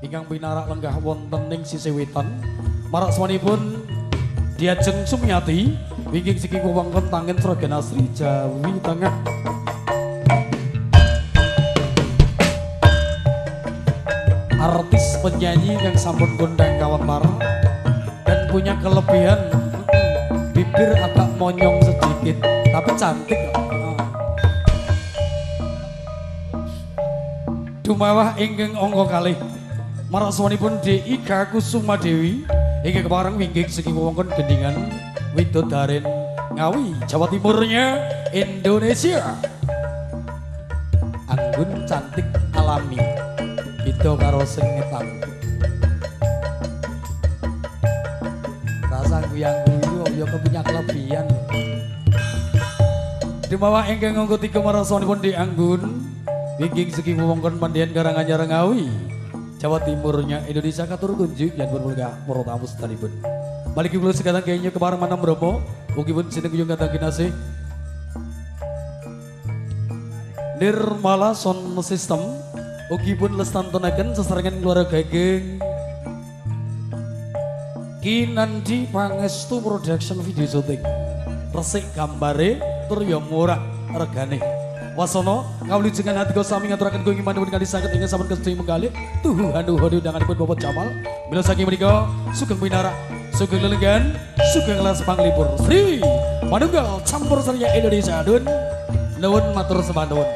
Ingkang pinarak lenggah wonten ing sisih wetan. Marak swanipun Diajeng Sumiati wingking saking wewengkon Tangen Sragen Asri Jawi Tengah. Artis penyanyi yang sampun kondang kawentar dan punya kelebihan bibir agak monyong sedikit tapi cantik. Dumawah ingkang angka kalih marak swanipun D.I.K. Kusuma Dewi ingkang kepareng wingking saking wewengkon Gendingan Widodaren Ngawi Jawa Timurnya Indonesia. Anggun cantik alami beda karo sing ngetan. Rasa guyang-guyu ya punya kelebihan. Dumawah ingkang angka 3 marak swanipun D. Anggun wingking saking wewengkon Pandian Karanganyar Ngawi Jawa Timurnya Indonesia katur kunjuk yen pun mulia para tamu sedanipun. Malih kula sekarang kayaknya kepareng manam Bromo ugi pun sinten kunjung katang kinasih Nirmala Sound System ugi pun lestantunaken sesarengan keluarga geng Kinandi Pangestu Production Video Shooting. Resik gambare tur ya murah regane. Wasono kawulujengan ati sami ngaturaken kula imanipun kali saged ingkang sampun kesedaya menggalih tuhu hanuhun undanganipun Bapak Jamal. Mila saking menika sugeng pinarak, sugeng lelenggan, sugeng las panglipur Sri Manunggal Campur Surya Indonesia. Dun nuwun matur sembah nuwun.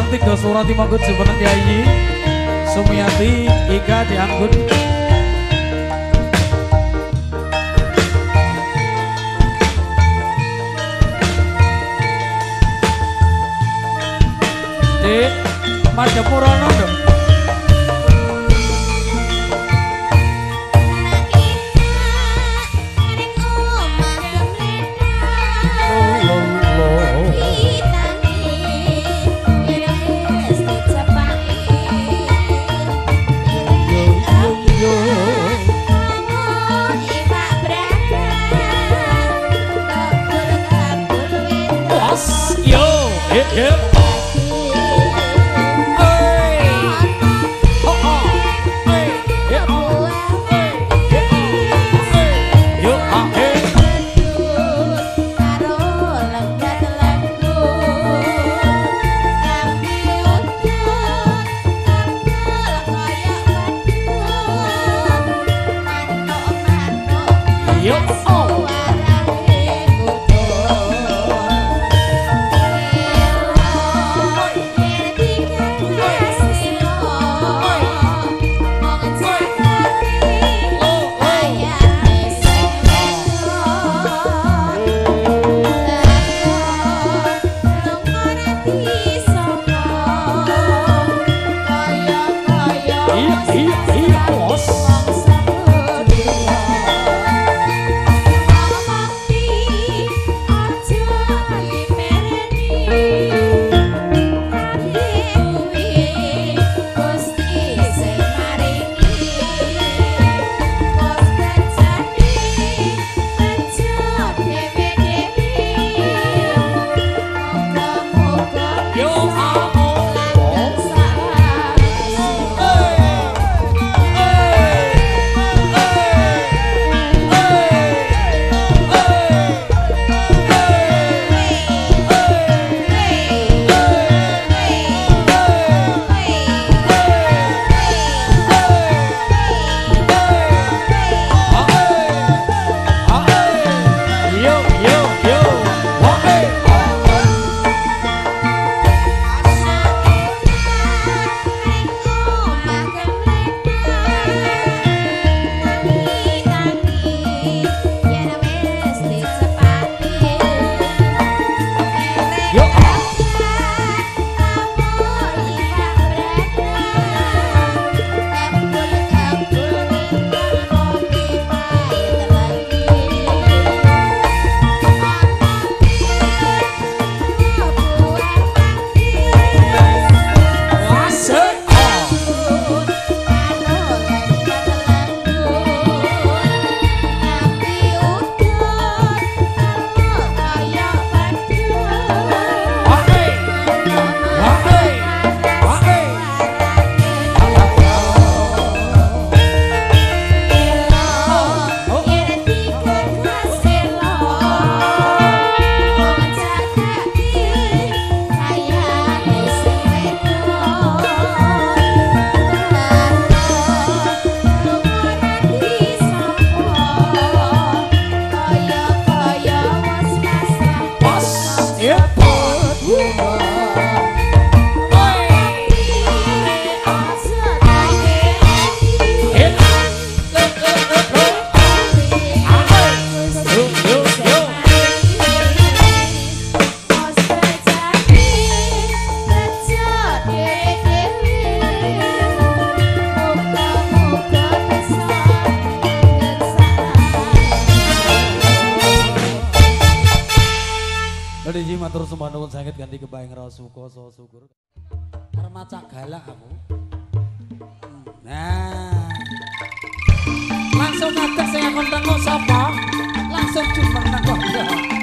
Tiga surat timanggut jumeneng Kyai Sumiati Ika dianggut. Dek, Madyapurono dong. Yo, oh, oh, oh. Matur sembah nuwun sanget ganti kepaing raos suka saha syukur. Arep macak galak aku. Nah. Langsung ngadeg sing akon tengok sapa? Langsung jumeneng nang kono. Ayo.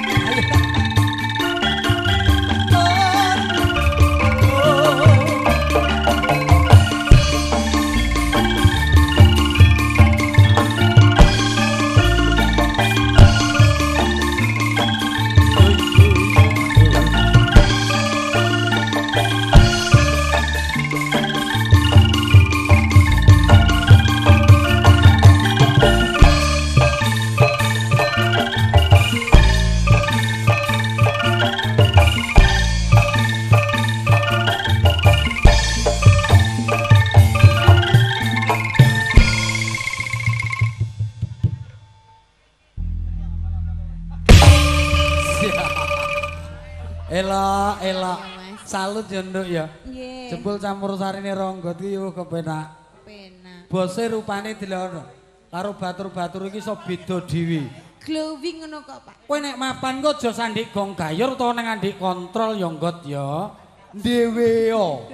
Elok, elok. Salut ya nduk ya. Nggih. Jebul campur sarine ronggot iki yo kepenak. Penak. Bose rupane delono. Karo batur-batur iki iso beda dhewe. Glowing ngono kok, Pak. Kowe nek mapan kok aja sandik gong gayor utawa nang andik kontrol ya nggot ya. Dhewe yo.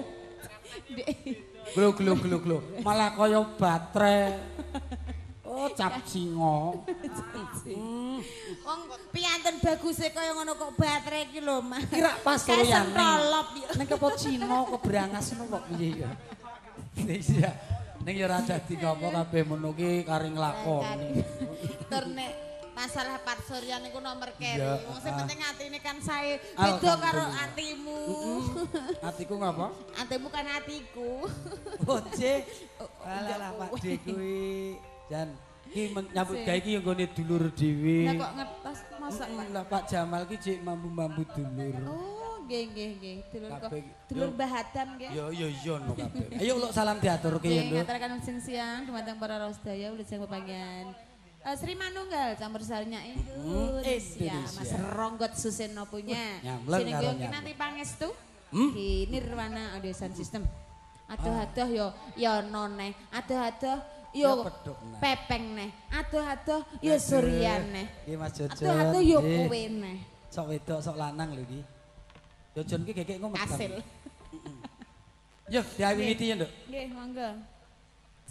Glo glo glo glo. Malah kaya baterai. Oh, cap singo. Wong piantun baguse kaya ngono kok baterai iki lho, Mas. Kira pas suryan ning kepo Cina kebrangas ngono kok piye ya. Iya. Ning ya ora dadi apa kabeh ngono ki kari nglakoni. Tur nek masalah Pak Surya niku nomor keri. Wong sing penting atine kan sae. Beda karo atimu. Atiku ngapa? Atimu kan atiku. Oje. Alah Pak D kuwi. Jan iki nyambut gawe iki nggone dulur dhewe. Lah kok ngertos mosok Pak. Lah Pak Jamal ki jek mambu-mambu dulur. Oh, nggih nggih nggih. Dulur kok. Dulur Mbah Adam nggih. Ya ya iya no kabeh. Ayo uluk salam diaturke ya, Nduk. Nggih, ngaturaken sing siang dumateng para rawuh sedaya wilujeng pepanggihan. Sri Manunggal campur sarinya Indonesia. Mas Ronggot Suseno punya. Sing nanti pangestu di Nirwana Audio Sound System. Adoh-adoh yo yo noneh, adoh-adoh yo pepeng neh, adoh-adoh yo suryan neh. Nggih Mas Jojon. Adoh-adoh yo kowe neh. Sok wedok sok lanang lho iki. Jojon ki gekek ngono. Kasil. Yo diawiti ya, Nduk. Nggih, monggo.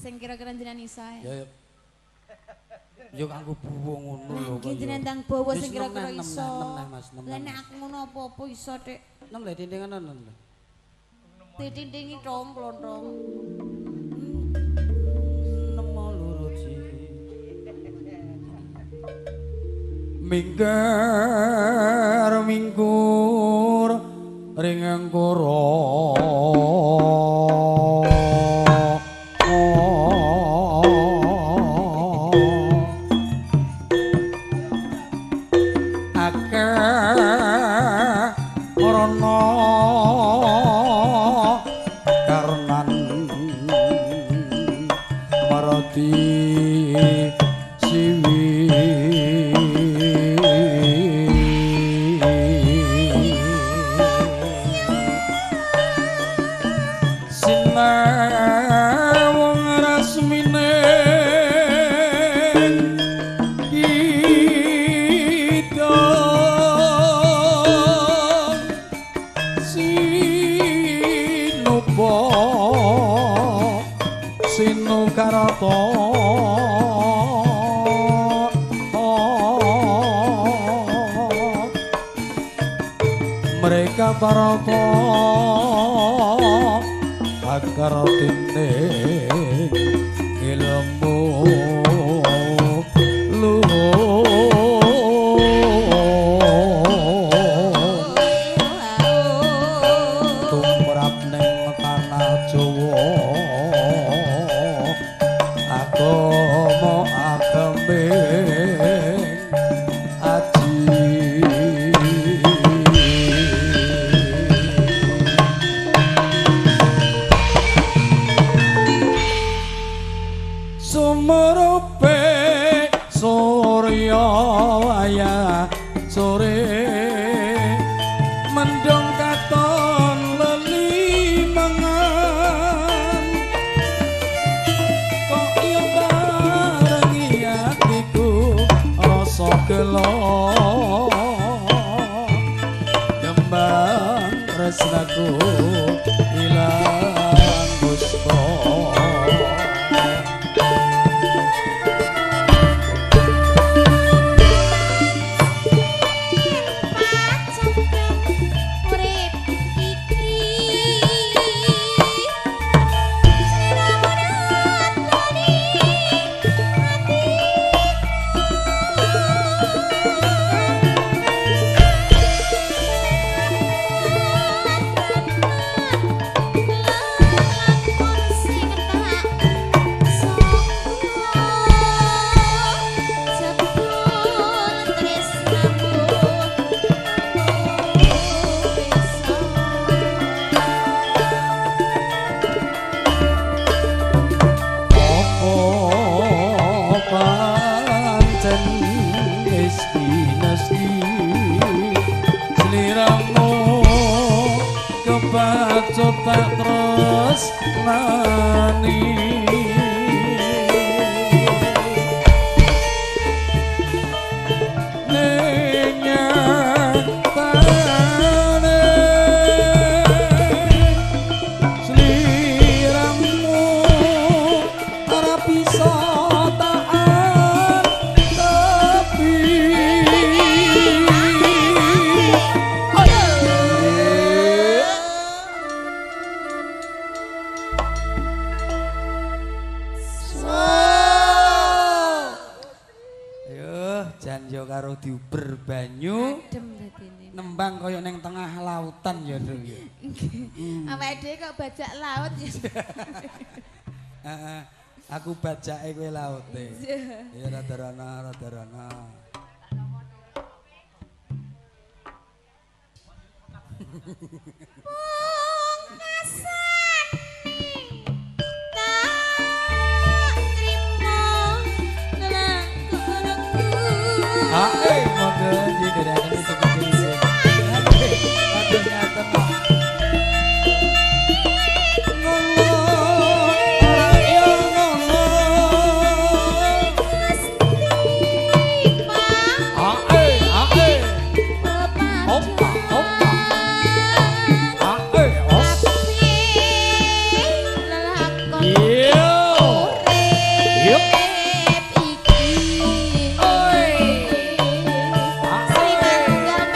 Sing kira-kira jenengan iso ae. Yo yo. Yo kanggo buwo ngono lho kok. Nggih jenengan ndang bawa sing kira-kira iso. Lah nek aku ngono apa-apa iso, Dik. Nem lho tintingan nem. Ditintingi tong klontong. Nemo loro ji. Mingker mingkur ring angkara. Akeh marana karnan marati siwi sinawung rasmine kita sinupa sinukarata mereka tarata akar tine ilmu luhur tumrap ning tanah Jawa agama ageming aji sumurupe surya waya sore mendung katon lelimangan kok yo barengi atiku rasa gelo. aku ilang gusto. Kebacut tak tresnani ning nyatane sliramu ora bisa tak antepi. Yo karo diuber banyu nembang kaya ning tengah lautan ya Nduk ya. Awake dhewe kok bajak laut ya. Heeh. Aku bajake kowe laute. Ya rada rana rada rana. Ae monggo didherekaken seperti ini. Aduh ngaten kok. Ngono ora yo ngono. Ae ae. Opa opa. Ae os. Yo. Yo. Sri Manunggal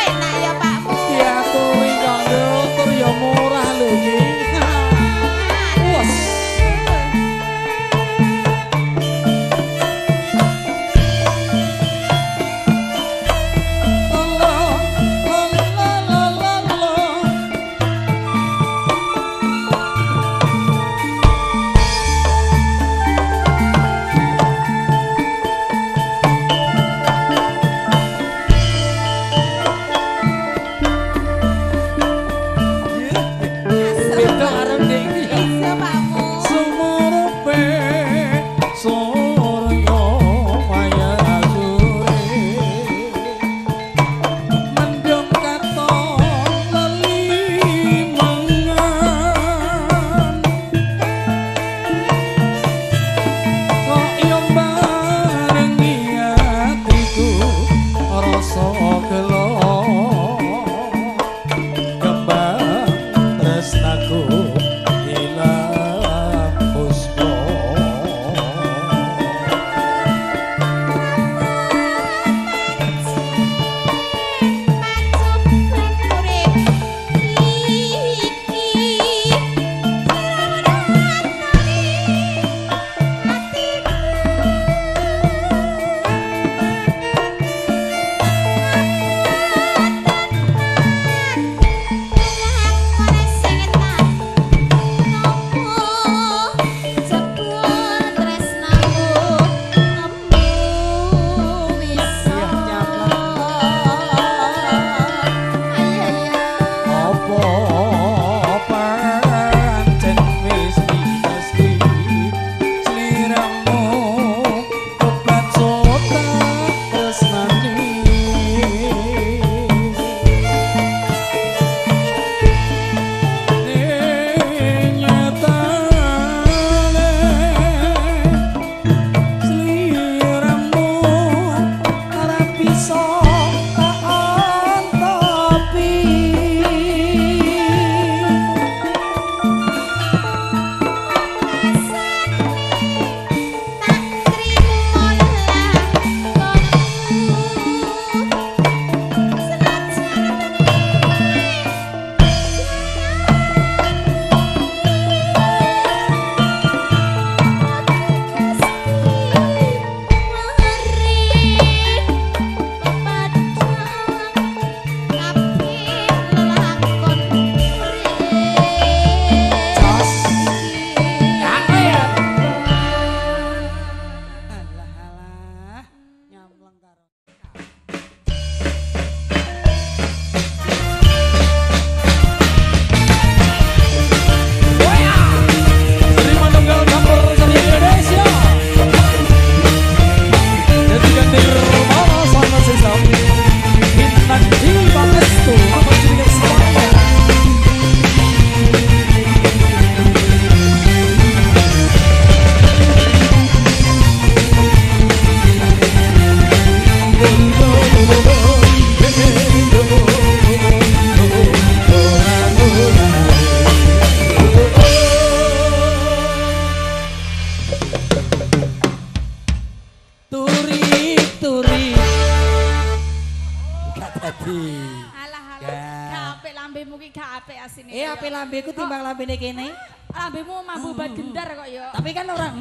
gak apik asine. Apik lambeku timbang lambene kene. Lambemu mambu bat gendar kok ya. Tapi kan ora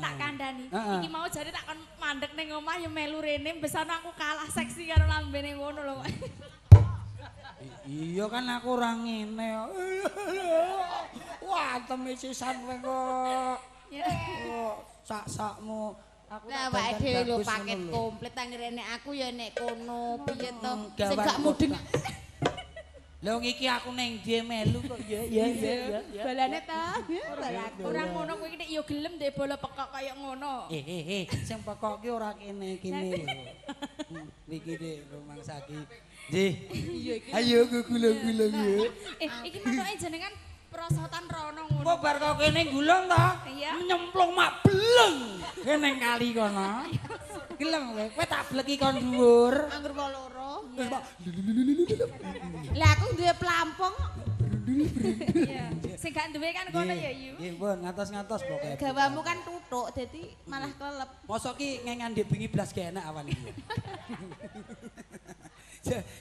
tak kandhani. Iki mau jare tak kon mandek ning omah ya melu rene besano aku kalah seksi karo lambene ngono lho kok. Iya kan aku ora ngene. Wah, temi sisan kowe kok. Sak-sakmu aku tak awake dhewe lho paket komplit anggere nek aku ya nek kono piye to sing gak mudeng. Lho iki aku ning ndi melu kok ya ya ya. Balane ta? Ora ngono kowe iki nek ya gelem ndek bola pekok kaya ngono. Sing pekok ki ora kene-kene lho. Niki dik rumangsa iki. Nggih. Iya iki. Ayo gulung-gulung ya. Iki matoke jenengan prosotan rono ngono. Kok bar kok kene gulung to? Nyemplung mak bleng. Kene kali kono. Gelem kowe, kowe tak bleki kon dhuwur. Angger wae loro. Lah aku duwe pelampung. Iya. Sing gak duwe kan kono ya, Yu. Nggih, pun ngatos-ngatos pokoke. Gawamu kan tutuk dadi malah kelelep. Mosok ki ngengan ndek bengi blas gak enak awan iki.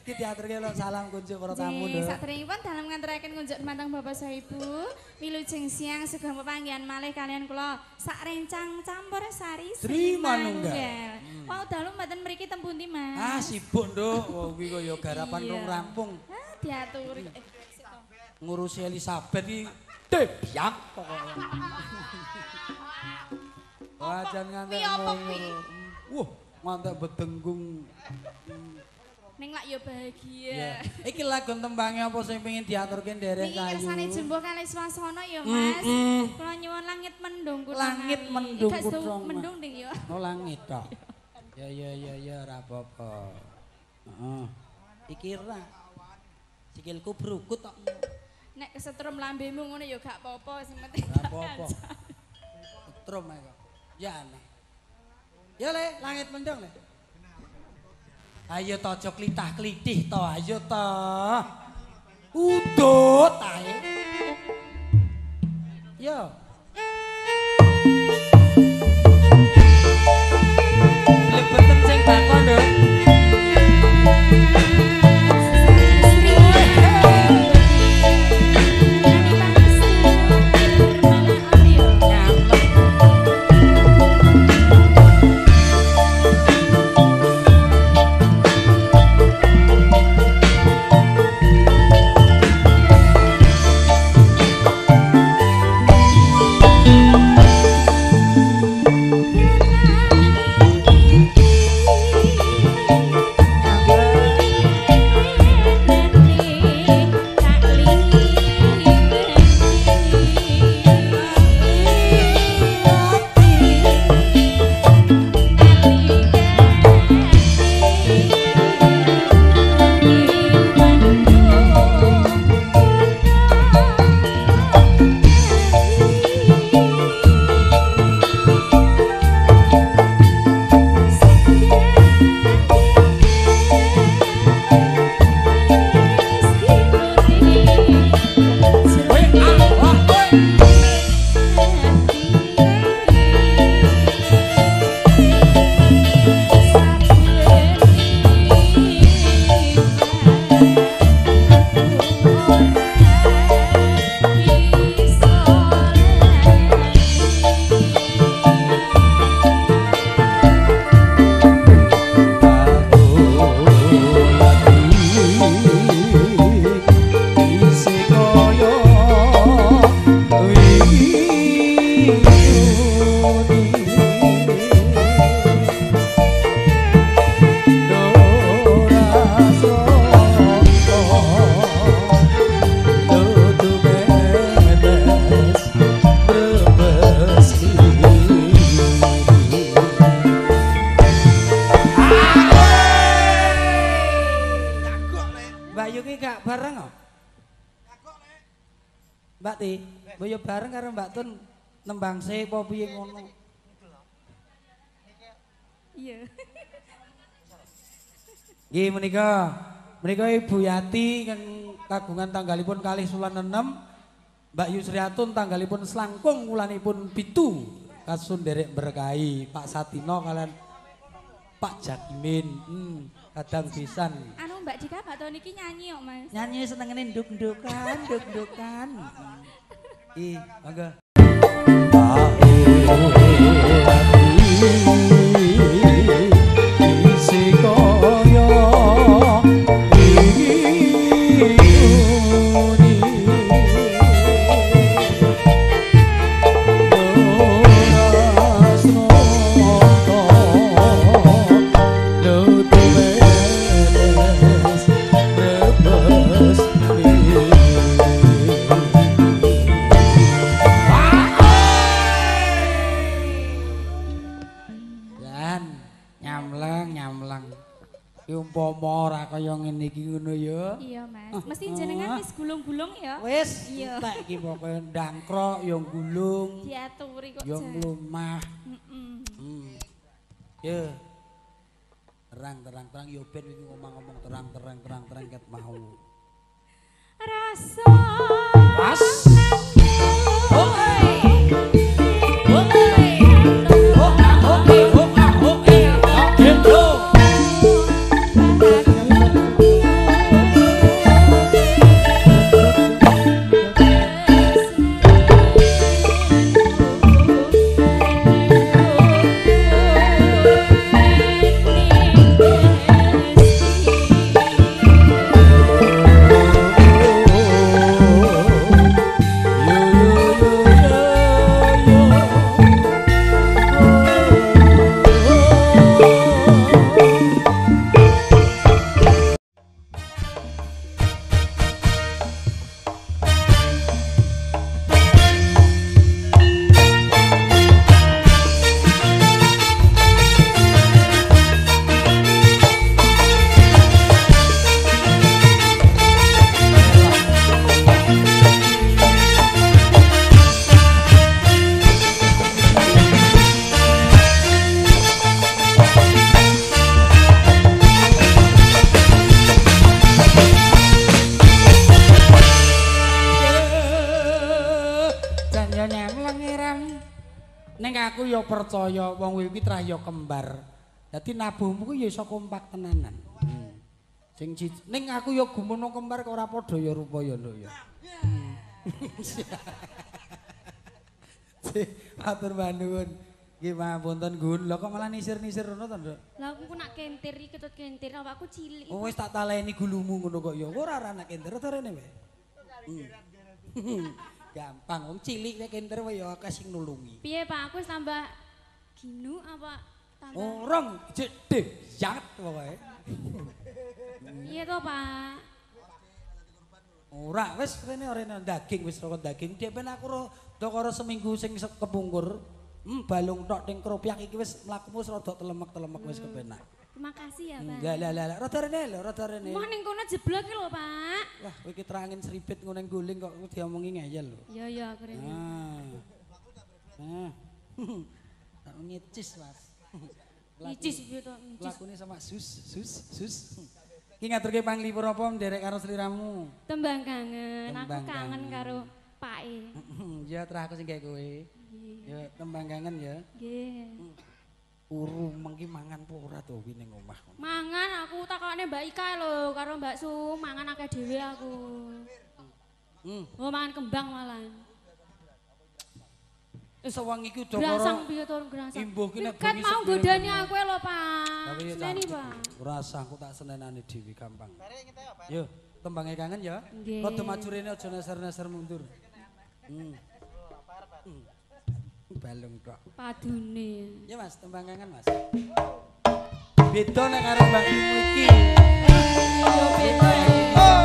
Ki diaturke lho salam kunjuk para tamu lho. Saderengipun dalem nganturaken kunjuk dumateng Bapak saha Ibu. Wilujeng siang sugeng pepanggihan malih kalian kula sak rencang campur sari Sri Manunggal. Wau dalu mboten mriki teng pundi, Mas? Ah sibuk, Nduk. Wah kuwi kaya garapan rong rampung. Ah diaturi. Ngurusi Elizabeth iki debyak pokoke. Wah jan ngantek. Wah, ngantek bedenggung. Ning lak ya bahagia. Iki lagu tembange apa sing pengin diaturke nderek kayu? Niki kersane jembuh kalih swasana ya, Mas. Kula nyuwun langit mendung kutha. Langit mendung kutha. Mendung ding ya. Oh langit tok. Ya ya ya ya ora apa-apa. Heeh. Iki ra. Sikilku brukut tok. Nek kesetrum lambemu ngono ya gak apa-apa sing penting. Ora apa-apa. Setrum ae kok. Ya aneh. Ya le, langit mendung le. Ayo to aja klitah-klitih to, ayo to. Udut ae. Yo. Lebeten sing bakon, Nduk. Mbak Ti, mbok bareng karo Mbak Tun nembang se apa piye ngono. Iya. Nggih menika. Menika Ibu Yati kang kagungan tanggalipun 2 wulan 6, Mbak Yusriatun tanggalipun selangkung wulanipun 7. Kasun nderek berkahi Pak Satino kalian Pak Jakimin. Kadang pisan. Anu Mbak Dika Mbak Toni iki nyanyi kok, Mas. Nyanyi senengane nduk-ndukan, nduk-ndukan. Ih, monggo. Umpama ora kaya ngene iki ngono ya. Iya, Mas. Mesti jenengan wis gulung-gulung ya. Wis, entek iki pokoke ndangkrok ya gulung. Diaturi kok. Ya mlumah. Heeh. Ya. Terang-terang-terang ya ben iki ngomong-ngomong terang-terang-terang-terang ket mau. Rasa. Pas. Aku ya percaya wong kuwi trah ya kembar. Dadi nabuhmu kuwi ya iso kompak tenanan. Sing ning aku ya gumun wong kembar kok ora padha ya rupa ya nduk ya. Matur nuwun. Nggih pangapunten Gun. Lha kok malah nisir-nisir ngono to, Nduk? Lah aku nak kentir iki ketut kentir awakku cilik. Oh wis tak taleni gulumu ngono kok ya. Ora ora nak kentir to rene wae. Gampang wong cilik nek kentir wae ya akeh sing nulungi. Piye Pak, aku wis tambah ginu apa tambah? Urung jek deh, pokoke. Piye to, Pak? Ora, wis rene rene daging wis rokok daging. Dek ben aku ro seminggu sing kepungkur. Balung tok ning kropiak iki wis mlakumu wis rada telemek-telemek wis kepenak. Terima kasih ya, Pak. Lah lah lah, rada rene lho, rada rene. Moh ning kono jeblok iki lho, Pak. Wah, kowe iki terangin seribit ngono ning guling kok diomongi ngeyel lho. Iya iya aku rene. Heeh. Tak ngicis, Mas. Ngicis piye to, ngicis. Lakune sama sus sus sus. Ki ngaturke panglipur apa nderek karo sliramu? Tembang kangen, aku kangen karo Pake. Ya terah aku sing gawe kowe. Ya tembang kangen ya. Nggih. Uru mengki mangan apa ora to kuwi ning omah. Mangan aku takokne Mbak Ika lho karo Mbak Su, mangan akeh dhewe aku. Oh mangan kembang malah. Wis wong iki udah karo piye to ngrasang. Imbuh ki nek bengi mau godani aku lho, Pak. Seneni, Pak. Ora usah aku tak senenane dhewe gampang. Yo, tembange kangen ya. Rada maju rene aja neser-neser mundur. Balung tok. Padune. Ya Mas, tembang kangen Mas. Beda nek karo Mbak Imu iki. Yo beda. Oh,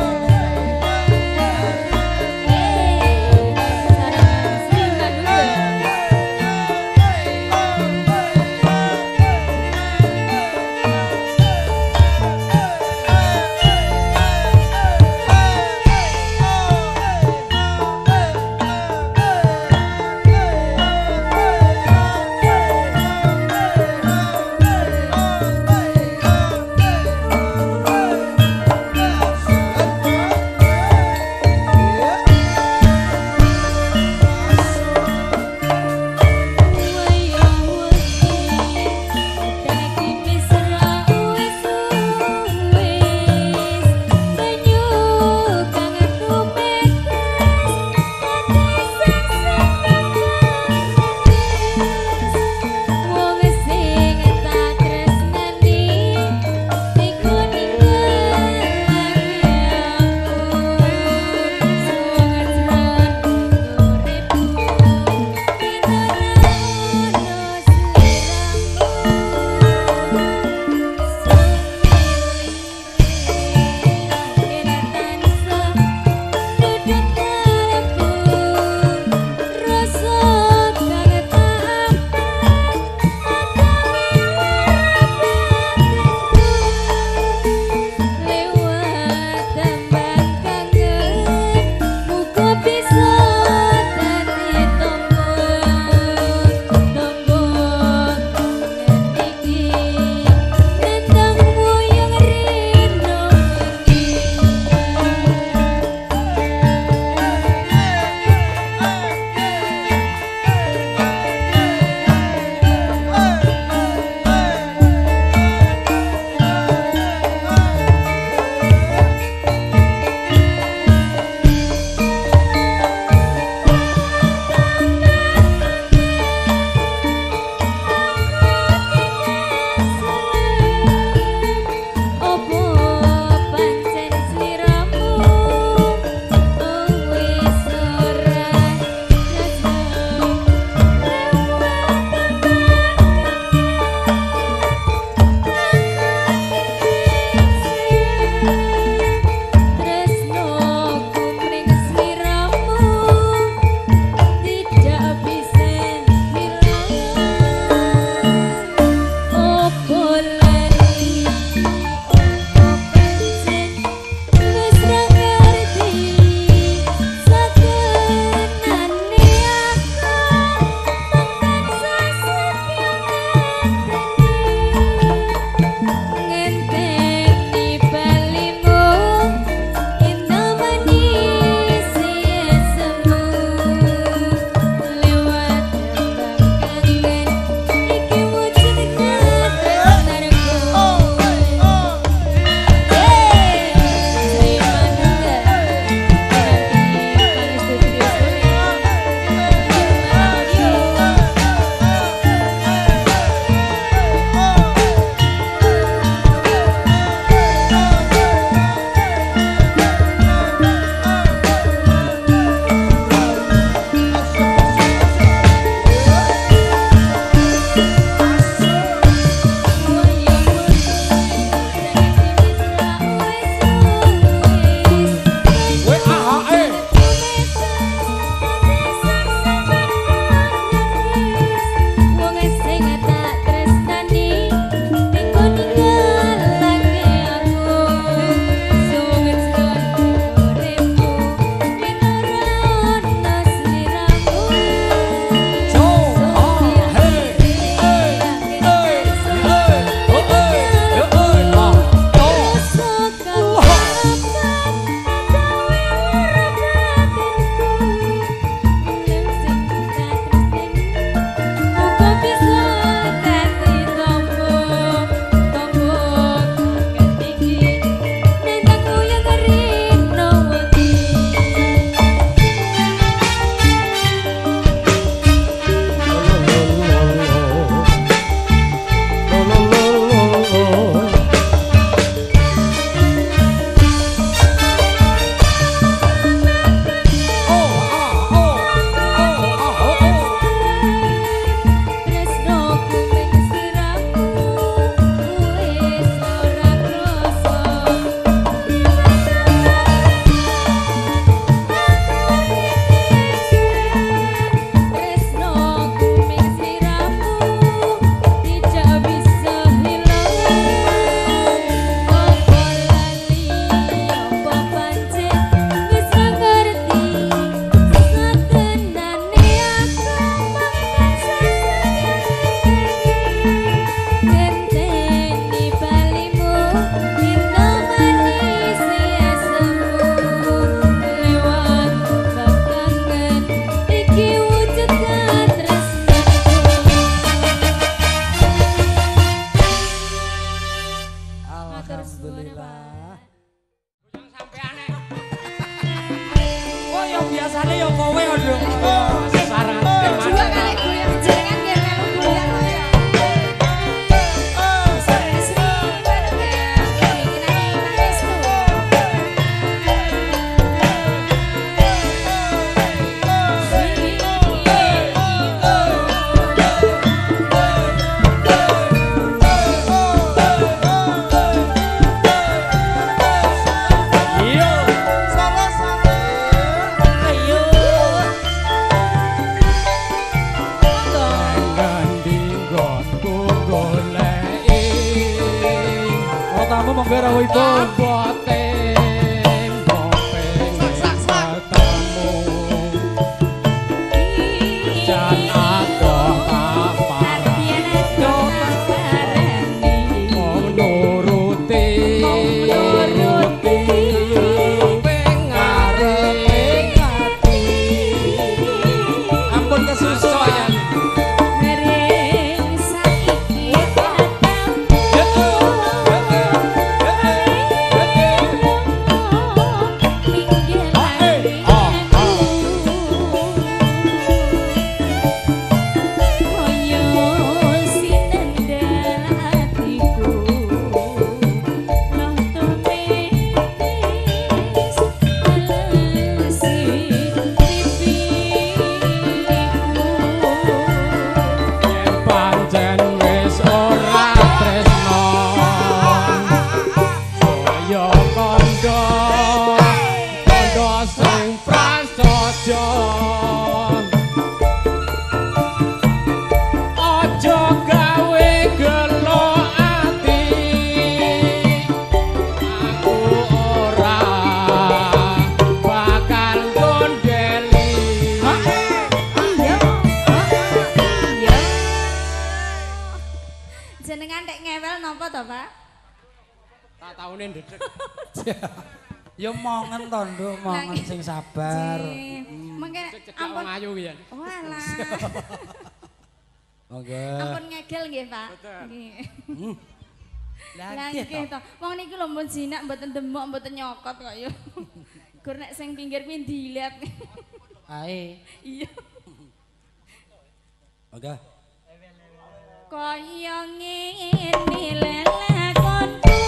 monggo rawuhipun. Abote mung pengen ketemu. Jan adoh tak parani mung nuruti ngarepe ati. Ampun kesusu ya. Pancen wis ora tresno kaya kandha kandha sing prasaja. Aja gawe gelo ati, aku ora bakal gondeli. Jenengan tek ngewel napa to, Pak? Tak taune ndedek. Ya mongen to, Nduk, mongen sing sabar. Mengke Cek ampun wong ayu ki ya. Walah. Monggo. Ampun ngegel nggih, Pak. Nggih. Lah Lah nggih nggih to. to. Wong niki lho mbun jinak mboten demok, mboten nyokot kok ya. Gur nek sing pinggir kuwi ndilet. Ae. Iya. Monggo. Kaya ngene lelakonku.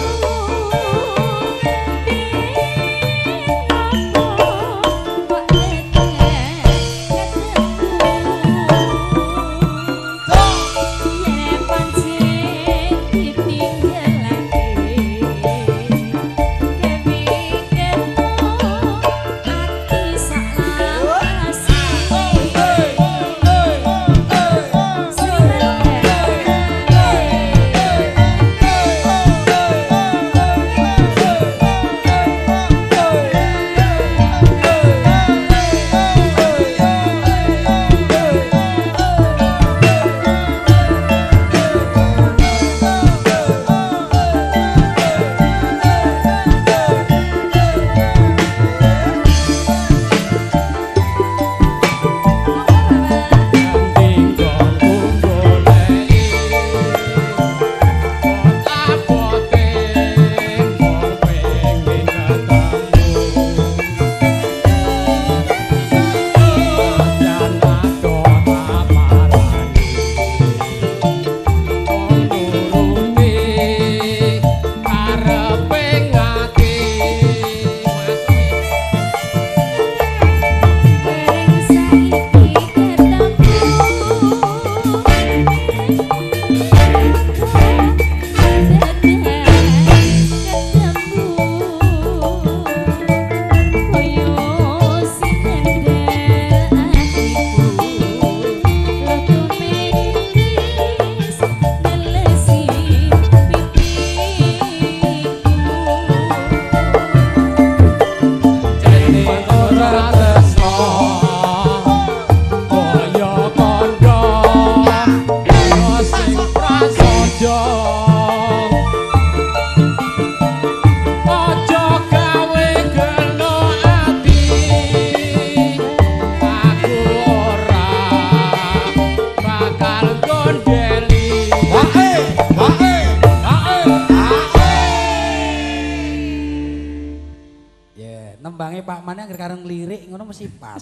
Nembange Pak Mane anggere kareng lirik ngono mesti pas.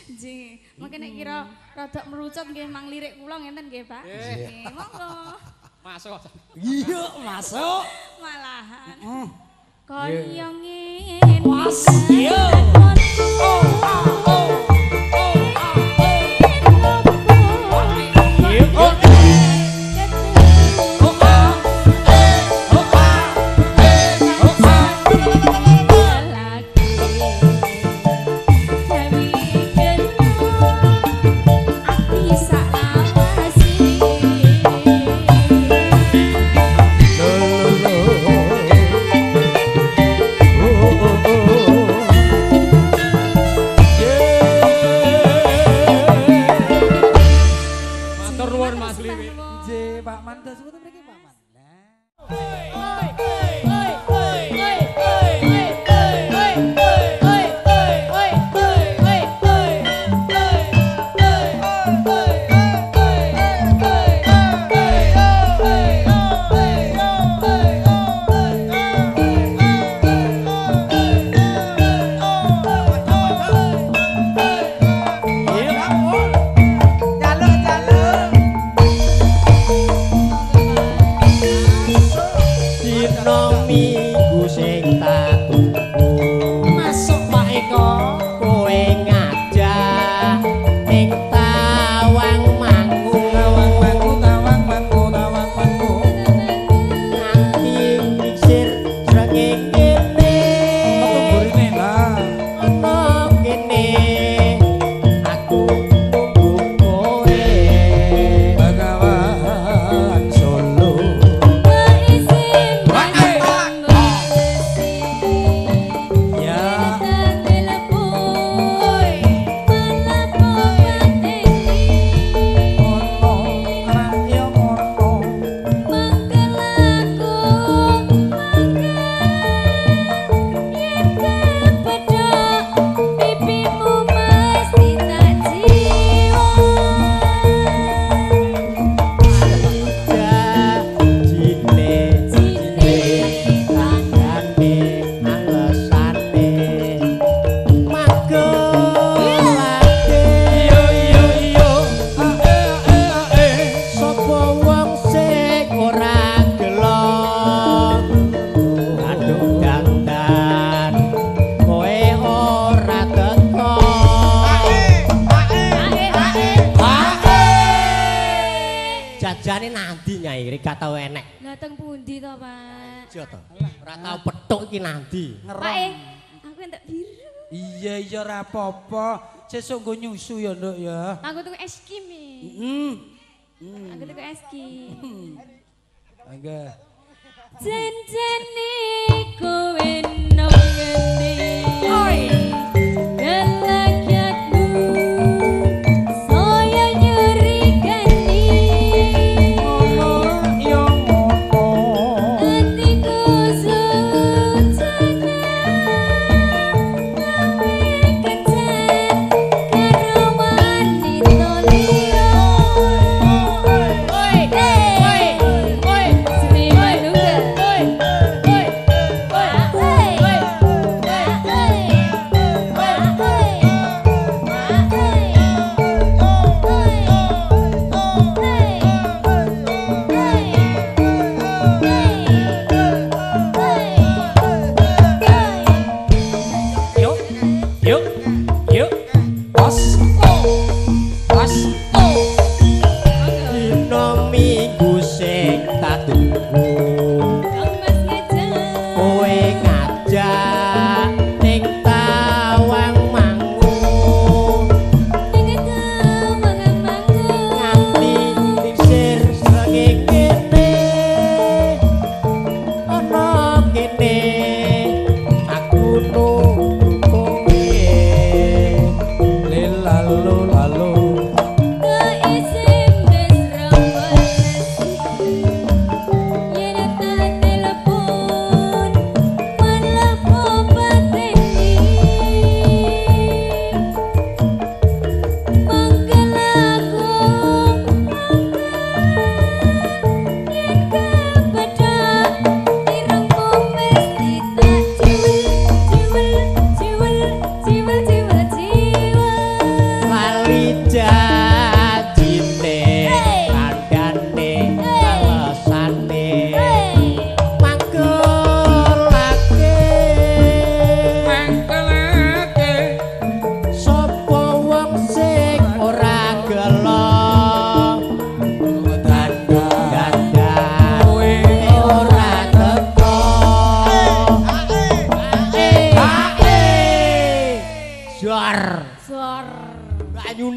Nggih. Mungkin nek kira rada merucut nggih mang lirik kula ngenten nggih, Pak. Nggih, monggo. Masuk. Iya, masuk. Malahan. Heeh. Kaya ngene. Was. Iya. Oh, oh, oh. Ati Matur nuwun Mas Liwi. Nggih, Pak Man, dos pundi mriki Pak Man? Jajane nanti Nyai gak tau enek. Lah teng pundi to, Pak? Iya to. Ora tau petuk iki nanti. Pak, aku entek biru. Iya iya ora apa-apa. Sesuk nggo nyusu ya, Nduk ya. Aku tuku es krim. Heeh. Aku tuku es krim. Angga. Janjane kowe nang ngendi? Oi.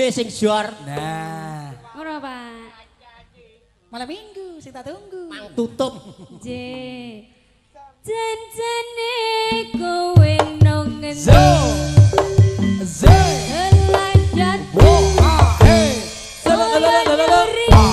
Sing jor. Nah. Ora, Pak. Malam Minggu sing tak tunggu. Mang tutup. Nggih. Janjane kowe nang ngendi? Z. Layat. Wo a he. La la la la la.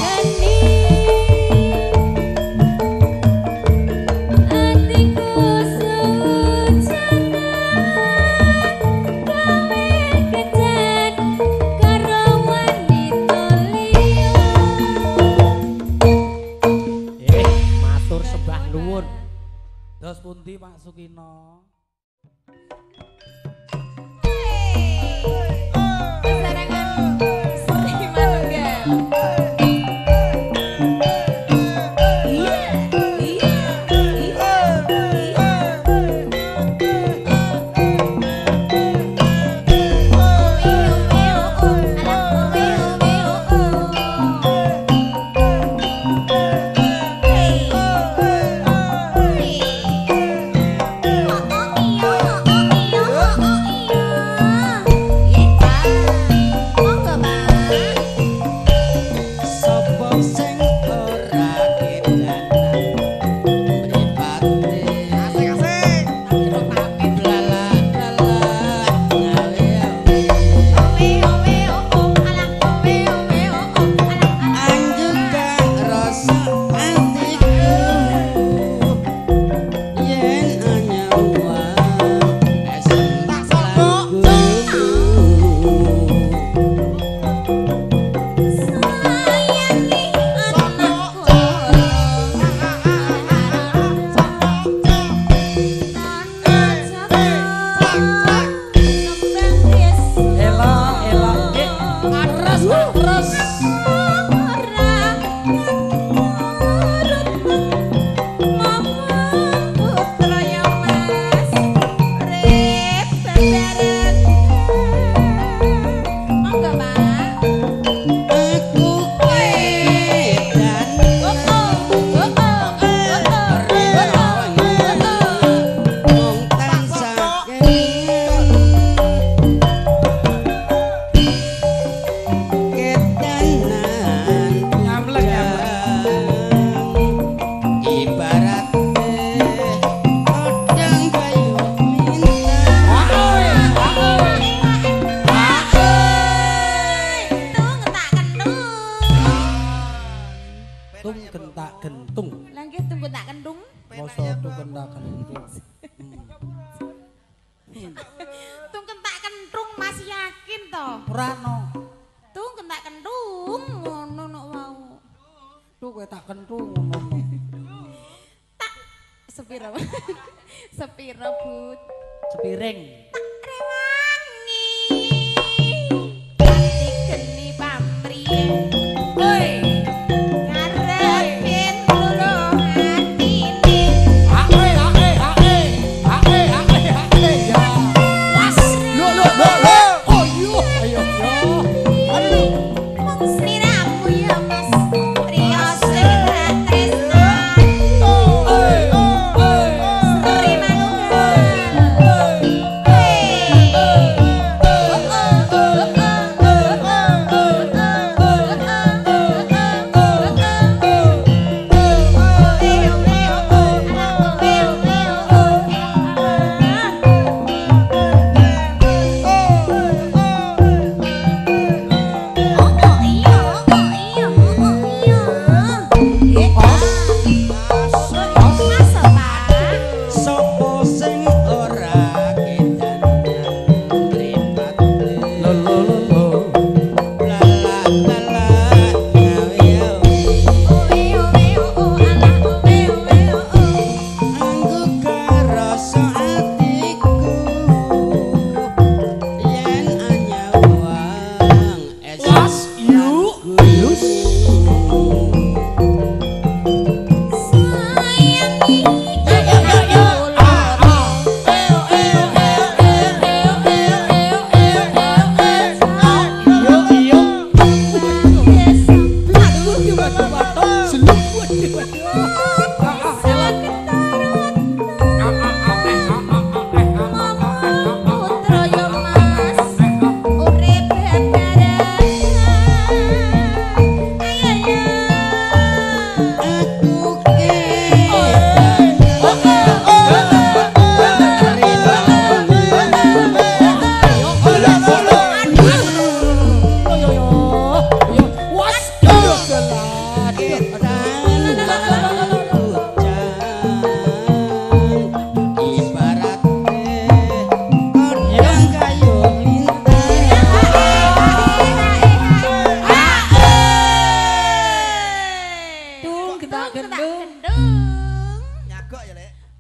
Dos pundi Pak Sukino? Sarangan Sri Manunggal.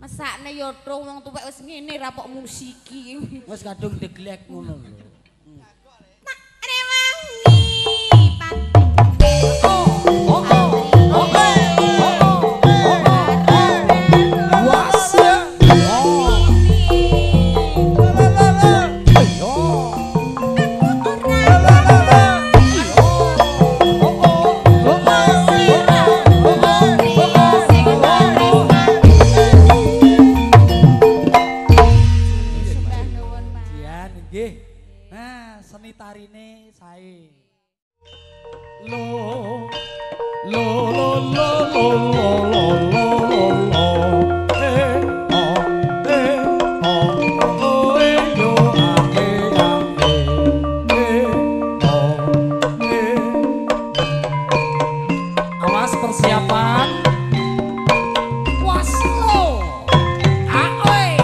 Mesakne yo tung wong tuwek wis ngene ra pok musiki. Wis kadung deglek ngono lho. Tak rewangi pati. Oh oh oh oh oh. Was. Tarine sae. Lo lo lo lo lo lo lo lo eh oh eh oh oh eh yo a eh a eh oh eh. Awas persiapan. Was lo. Aoi.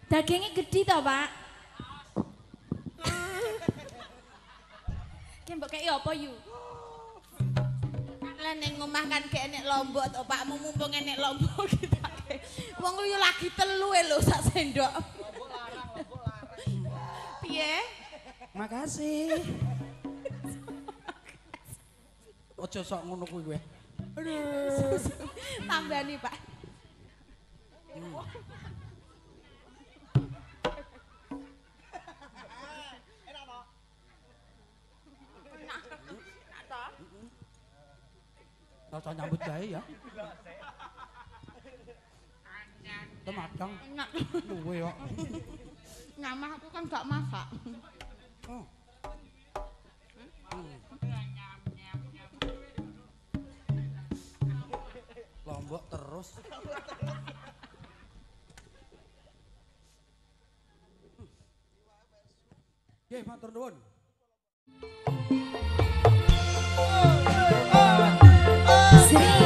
Dagingnya gede toh, Pak? Ki mbok kei apa yu? Lah ning omah kan gek enek lombok to, Pak. Mumpung enek lombok kita. Wong yo lagi telu e lho sak sendok. Lombok larang, lombok larang. Piye? Makasih. Aja sok ngono kuwi kowe. Aduh. Tambani, Pak. Rasa nyambut gawe ya. Temadang. Luwe kok. Nyamah aku kan gak masak. Oh. Lombok terus. Nggih, matur nuwun. Yeah.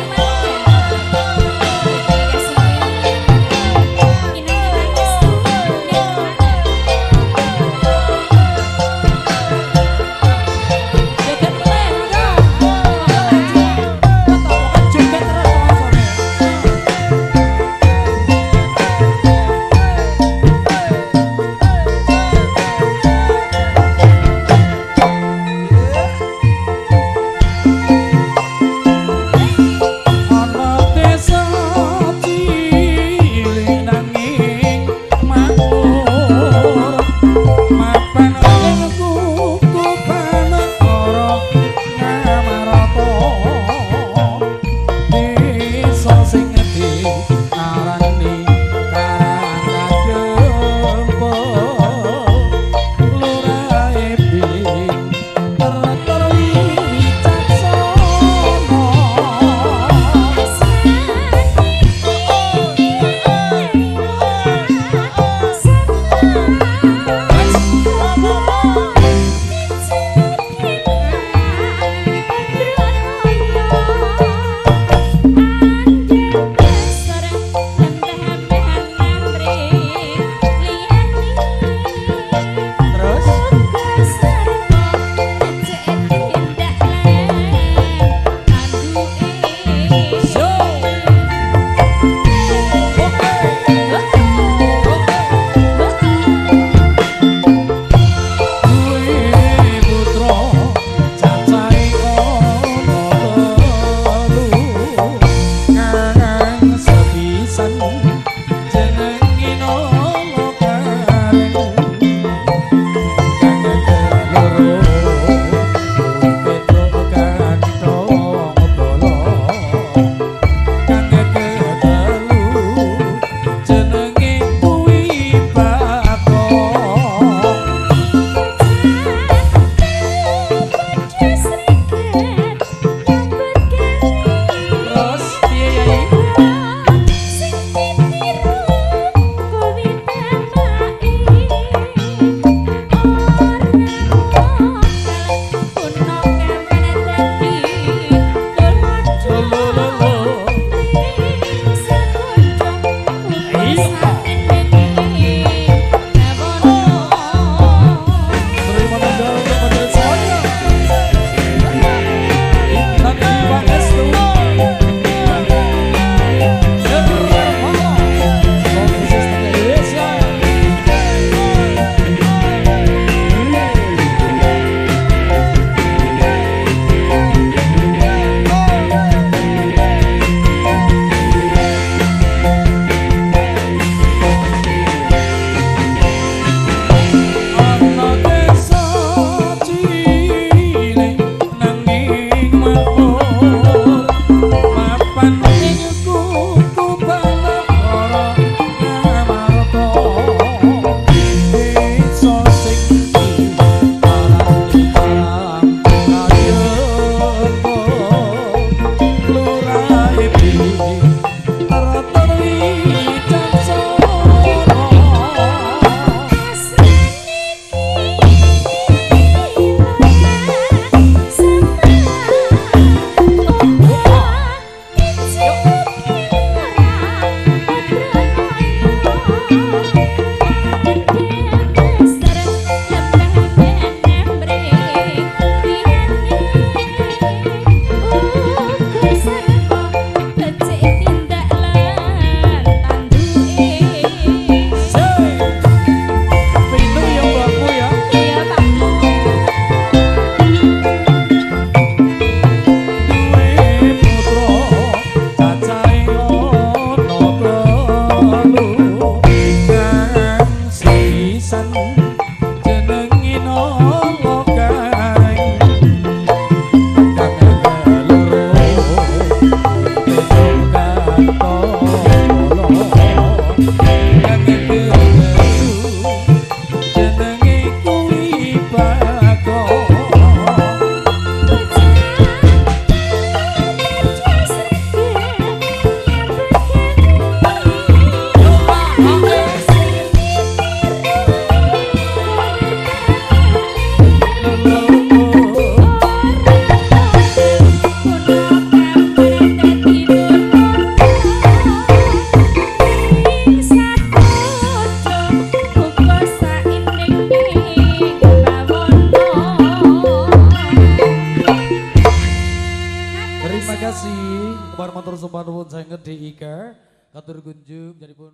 Katur kunjung jadi pun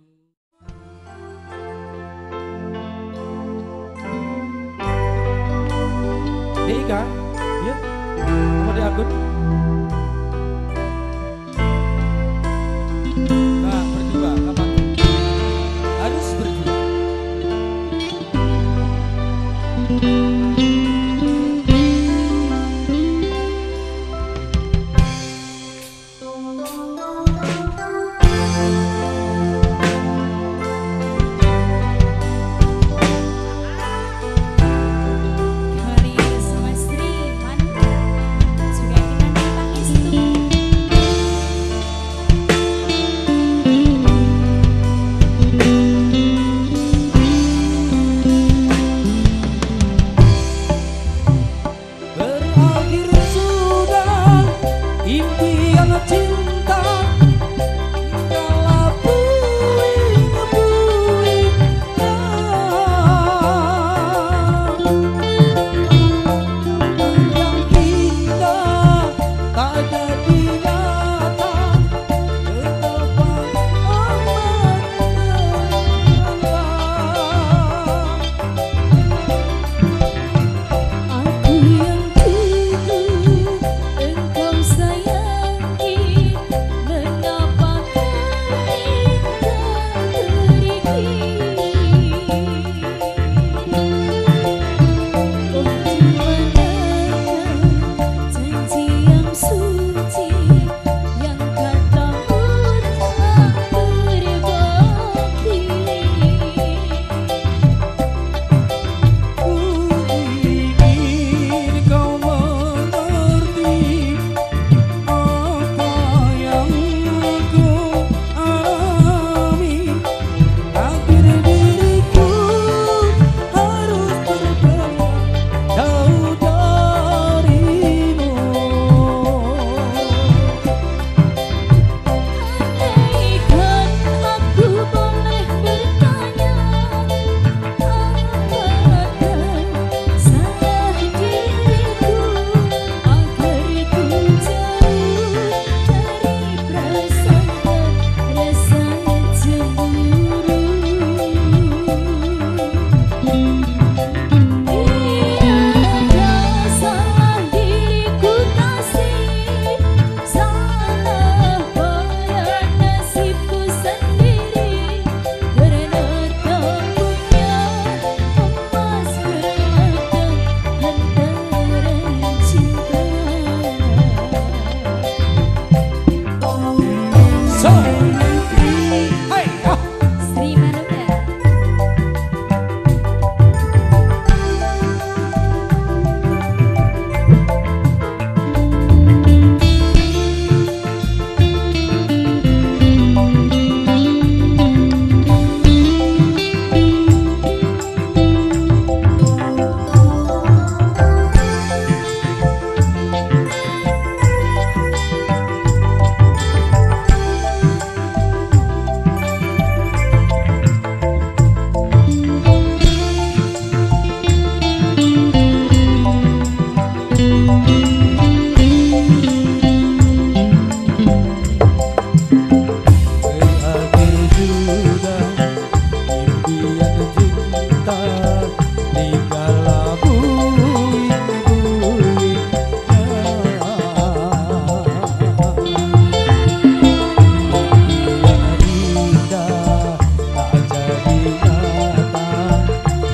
DIK ya apa di Agun nah berdua kapan harus berdua.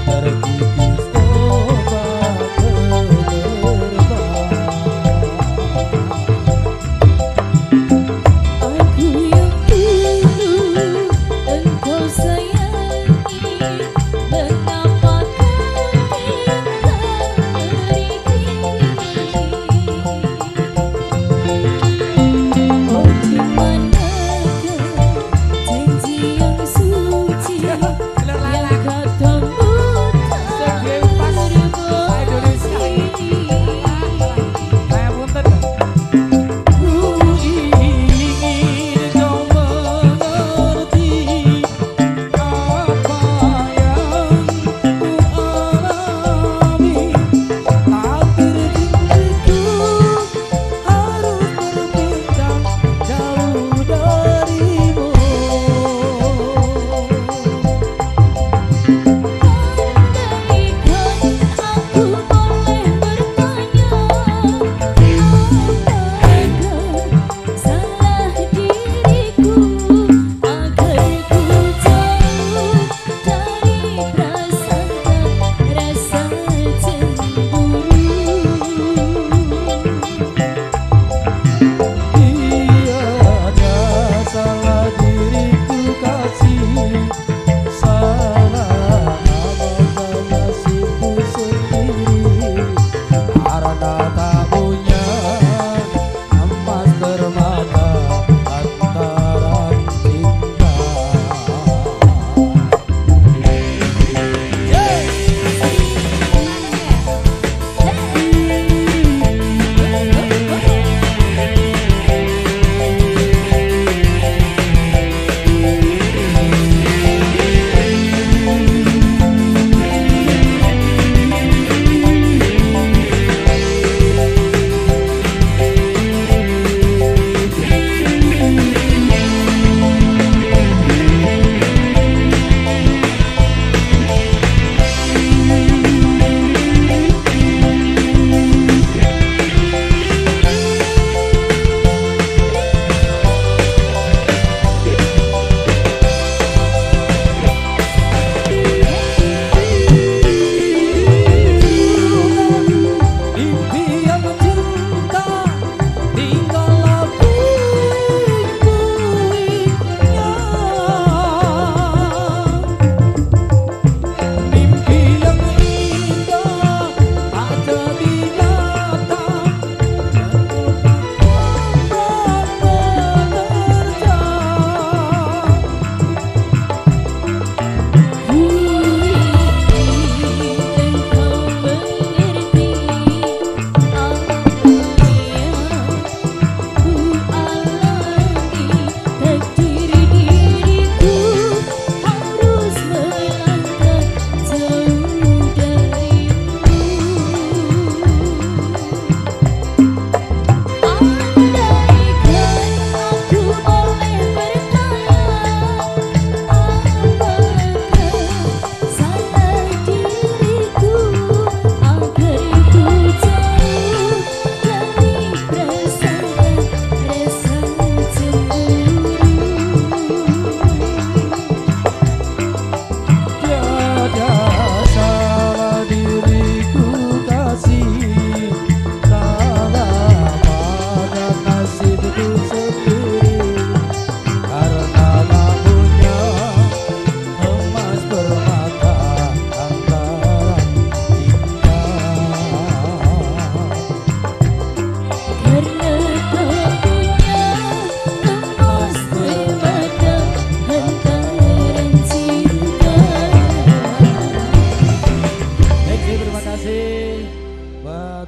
Terkikis obat.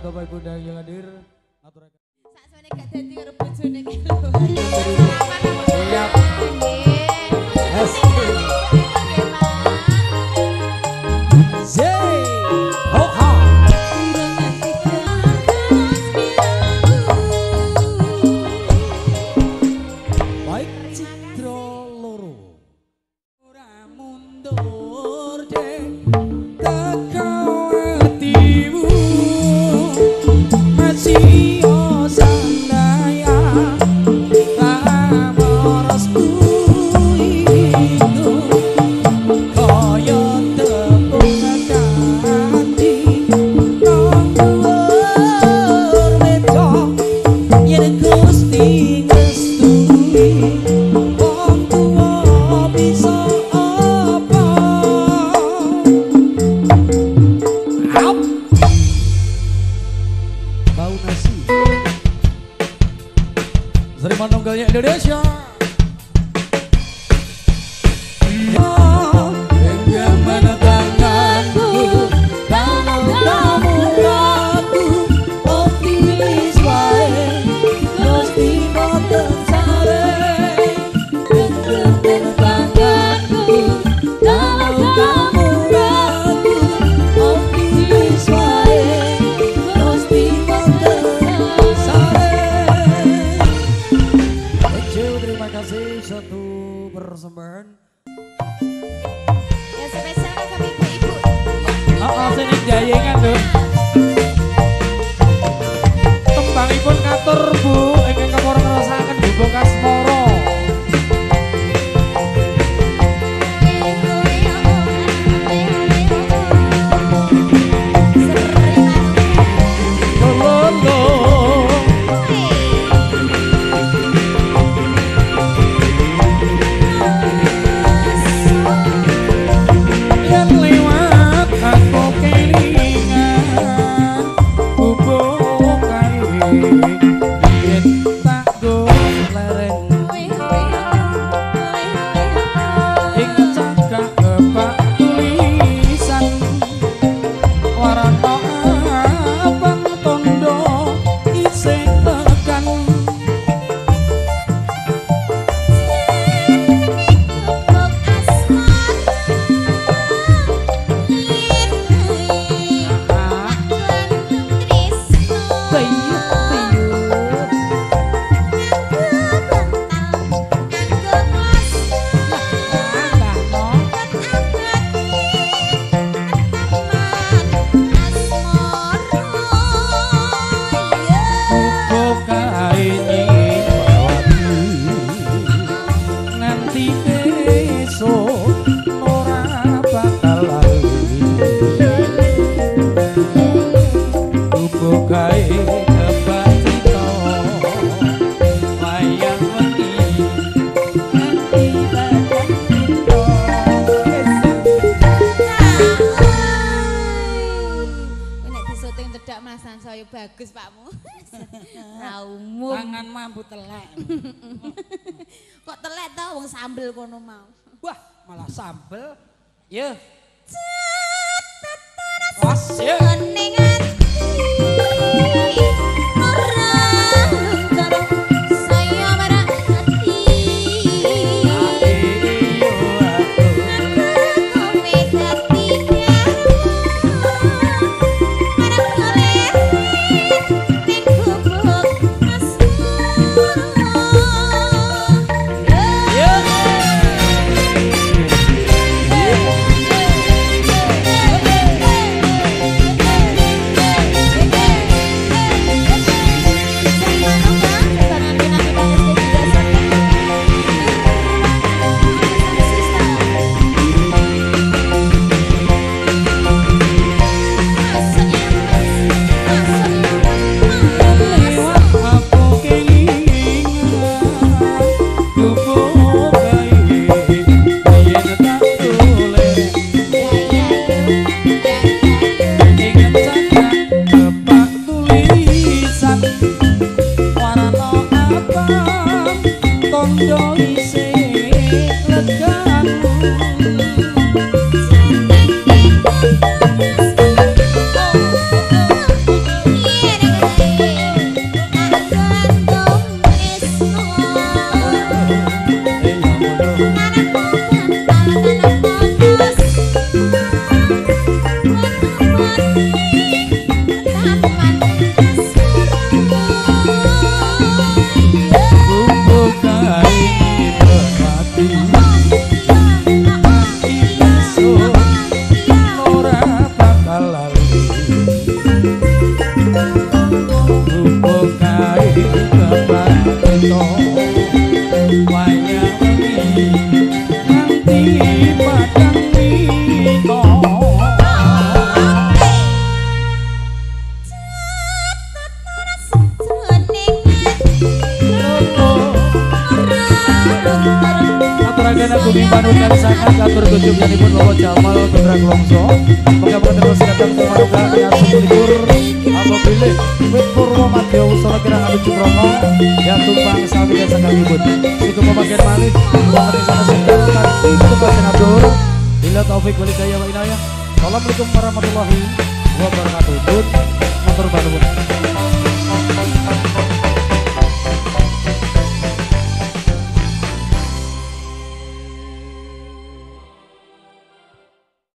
Bapak Ibu dan yang hadir. Saksuwene gak dadi karo bojone ki lho. Siap. Zey. Ho ha. Baik Cidro loro. Ora mundur dek teko atimu masih sandaya tak itu kaya tepung kanthi nang dhuwur meja yen Gusti ngestui wong tuwa bisa apa. Au. Bau nasi Sri Manunggalnya Indonesia. Genggaman tanganku kalau kamu ragu optimis wae Gusti boten sare. Genggaman tanganku kalau kamu ragu optimis wae Gusti boten sare. Thank you, terima kasih satu persembahan. Ya spesial kami ibu-ibu. Oh, sing jayengan lho. Tembangipun katur Bu, ingkang kepara ngrasakaken Gubuk Asmara. Lolo. Yen lewat aku kelingan gubuk kae yen tak go leren ing cagak kepak tulisan warna abang tondo isih tekan. Gubuk kae nyipawati nganti besok ora bakal lali. Gubuk kae kebak crita wayang wengi nganti badan kita. Nek disyuting cedak Mas Sansoyo bagus Pakmu. Ra umum. Tangan mambu telek. Kok telek to wong sambel kono mau. Wah, malah sambel. Ye. Was, ye. Ning ati ora cara saya marak ati. Kowe dadi marang golek ning gubuk asmara. Ye. Yeah. Gubuk kae kepatito wayang wengi nganti padang mito. Aturaken agung panuwun sangat katur kunjunganipun Bapak Jamal Putra Klongso. Muga-muga terus datang sumanunggal ing 21 apa bilih wit purwa madya usana kirang anuju krana ya tumpang sami sakangipun. Sugeng pepanggihan malih wonten ing sanes enggal tumpasan abdur. Bila taufik wal hidayah wa inayah. Assalamualaikum warahmatullahi wabarakatuh. Matur nuwun.